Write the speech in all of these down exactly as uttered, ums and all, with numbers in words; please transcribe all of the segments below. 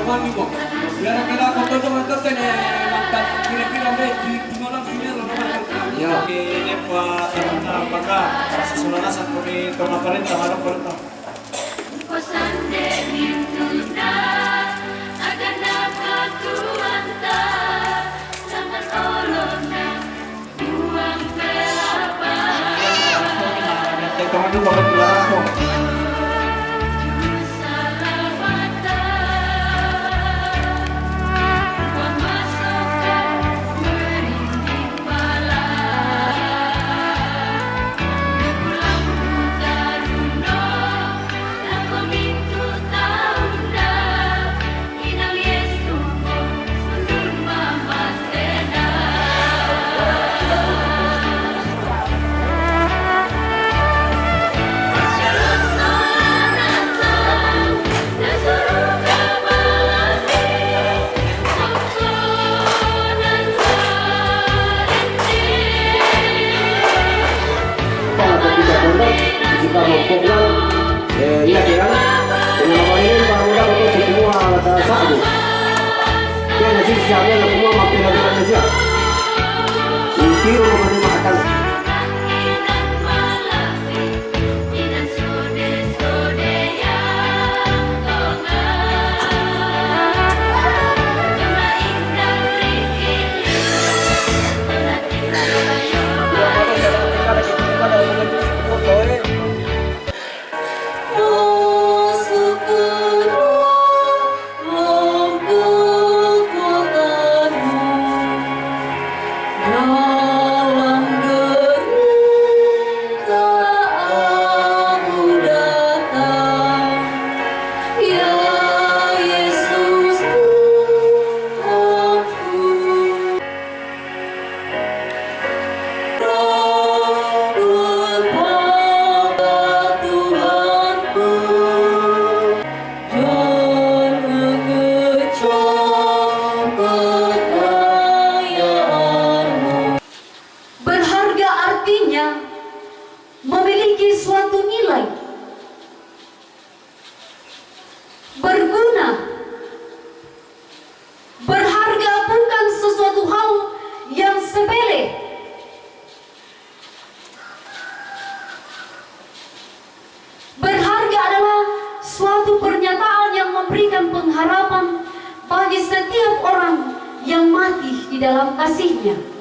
Biar kena foto dong, itu tene mantan kira-kira, be, di, di mana dunia lo, lo mana. Ya. Ini apa, teman-teman, apakah susulan asal kami tengah paling, tengah paling. Kalau kita pondok, suka mengkopnya, eh, iya, kan? Dengan apa ini, para muda, betul semua, kata Sa'du. Dia nasi siapnya, semua mampir dari Malaysia. Tiru menerima akan. Berharga artinya memiliki suatu nilai, berguna, berharga bukan sesuatu hal yang sepele. Berharga adalah suatu pernyataan yang memberikan pengharapan bagi setiap orang yang mati di dalam kasihnya.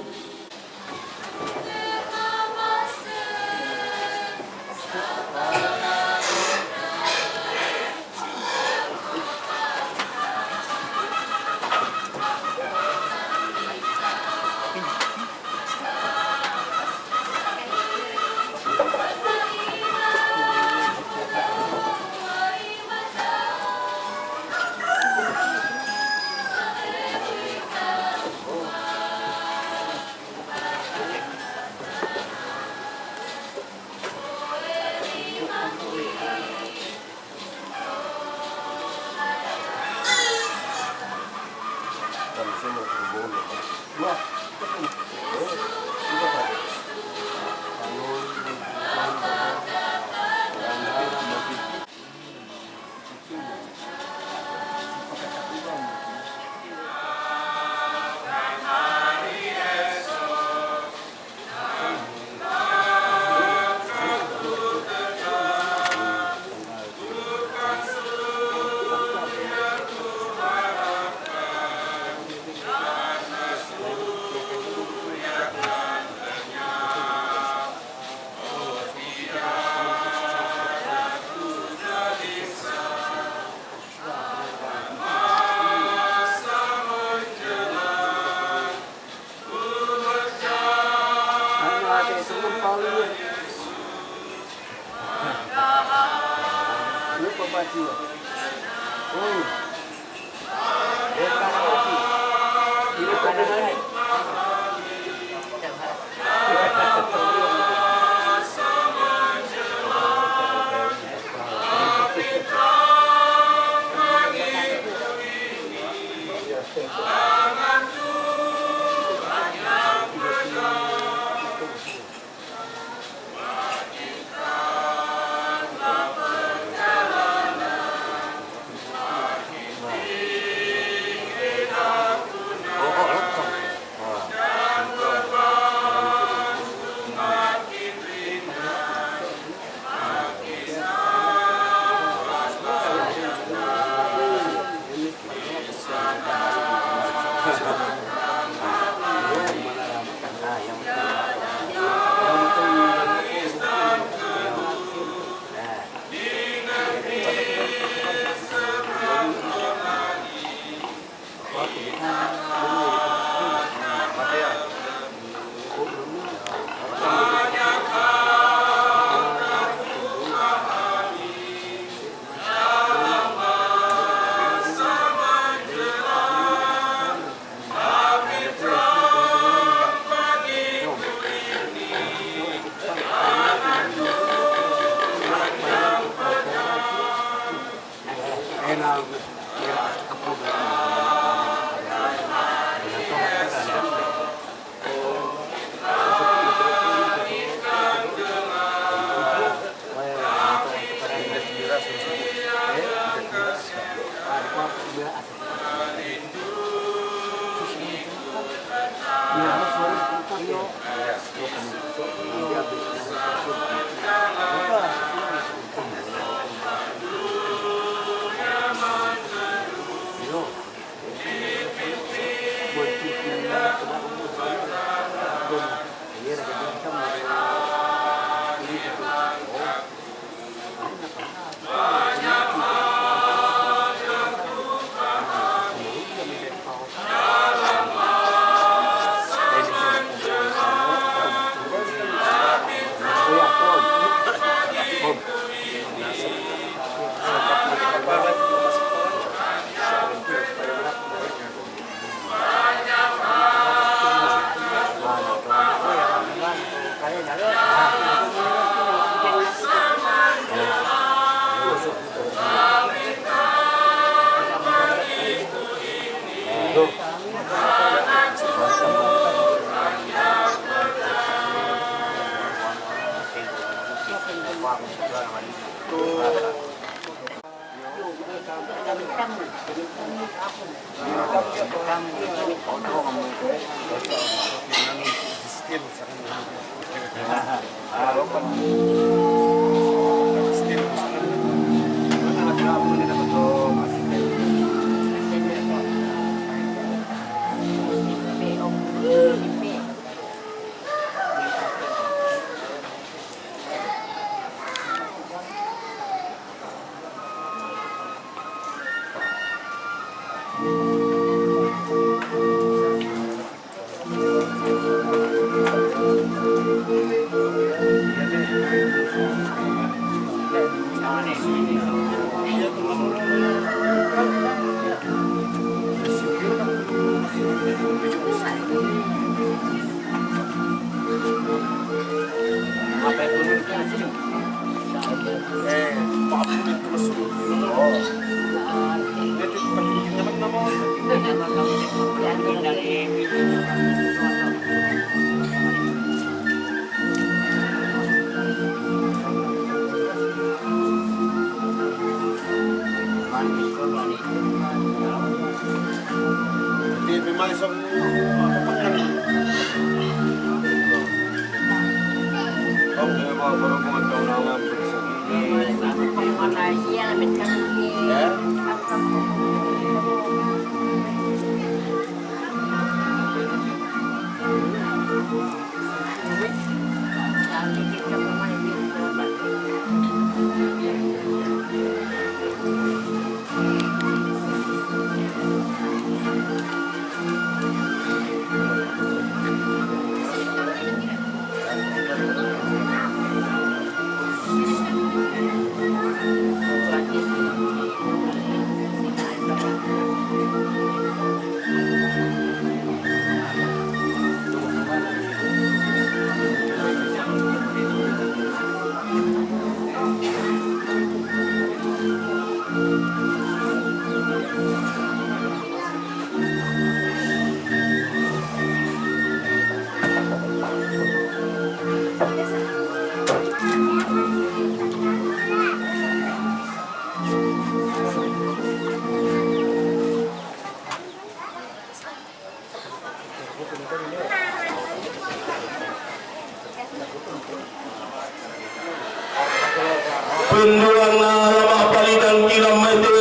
Penduanna la ma'palitang ilang mete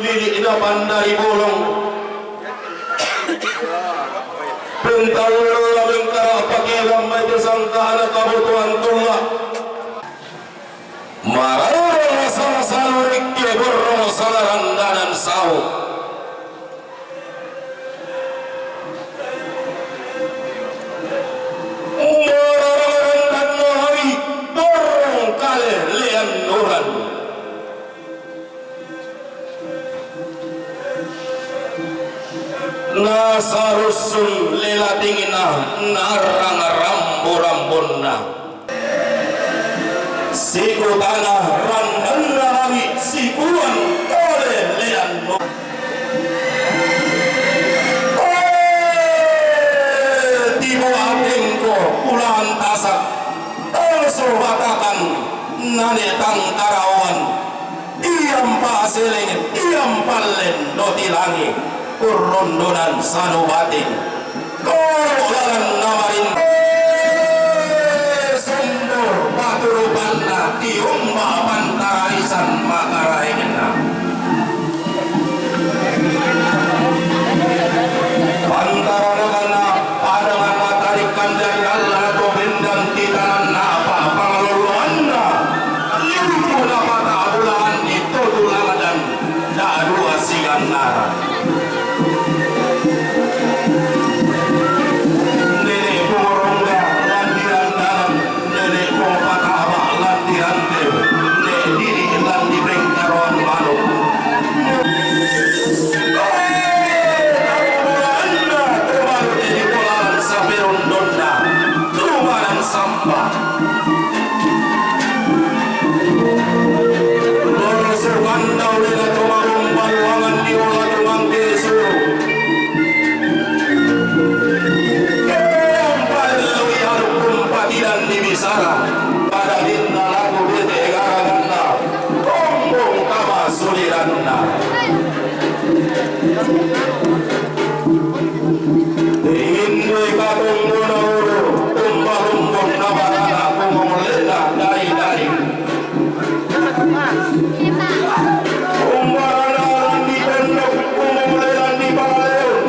lili'na pandari bolong. Pentallu la mengkara'paki ilang mete sangka'na kabutuhan tulla. Maraurung sala salu rekke borrong sala randanan sau. Maraurung randanna hari borrong kale leannuran. Nasarussun lela tingina narrang rambu-rambunna. Sikutana randanna lami sikuan kale Pallen no ti langi', kurrundunan sanubati. Koro lalan namarin. Sumbur paturupanna, tiumba pantaraisan makaraenna. Pantaranakana, padanganna tarikan dan Allah to bendan titananna apa pangaloloanna. Liutu napata bulaan itu tuladan. Da'dua sigannara. Nene' purungga landiran dalan, nene' purpataba landiran teu, ne' didi' landi pengkaroan manu. Anna tumalu' di polalan saperundonna, tumalan samba. Lolo sukanda ulena tumarumban wangan diola tumangke suru. Keong palellui aluk kumpatidan dibisara, pada dinna laku bete garaganna, kombong tama suliranna. Inde katonggona ulu, umba-umbonna barana, kumongolena dai-dai. Umbarana landi pondok, kumongole landi palaleon.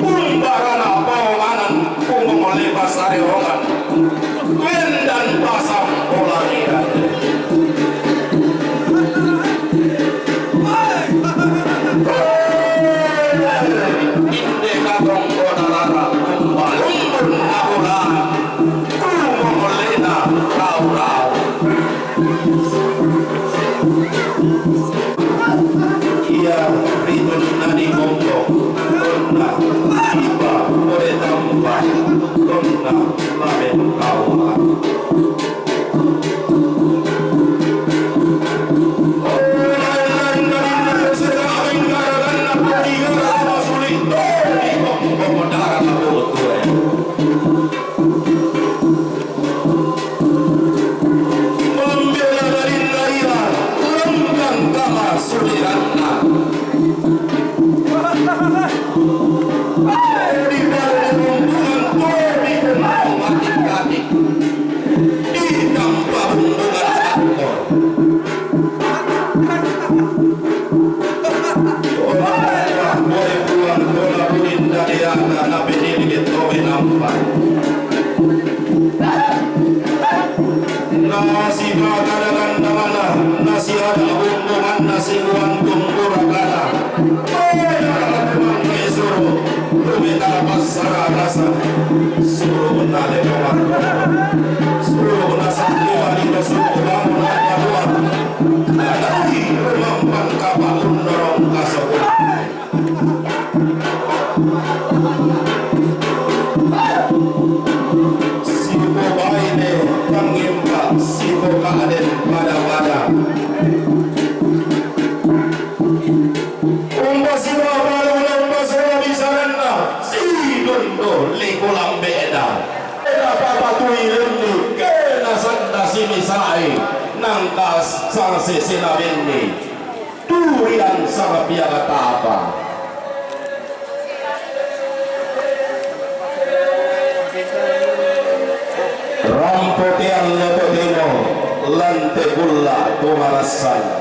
Umbarana paonganan, kumongole pasareongan. Wendan pasang polangiran. Inde katonggona rara, umba-umbun nabulaan, kumongolena rau-rau. Iya, ridonna di Gombo, donna, iba, ore tamba, donna, lamen kaula. Mambela darinna ira, lenggang tama suliranna. Di bawah rombongan Tommy Gembong Atik-atik. Di tanpa rombongan Aktor. Ora, ora, boleh pulang, bola pudin dari atas, tapi ini kita nampak. Nasi bakar dengan mana? Nasi ada bumbungan, nasi buan tumpur akana. Suruh, rumit apa salah rasa. Suruh nale pemar. Suruh nasa lima lima suruh bangun apa dua. Nadai rumah pangkapa undorong kasokun. Sipo baine pangimpa, sipo kaaden pada-pada. Umba siwa balu, umba siwa bisaranna, sidun do liku lambe eda. Eda papatui lenni, kena sanda simisai, nangka sangsi sinabenni. Durian sama piala tapa. Rampotean loto temo, lante kulla tumarassan.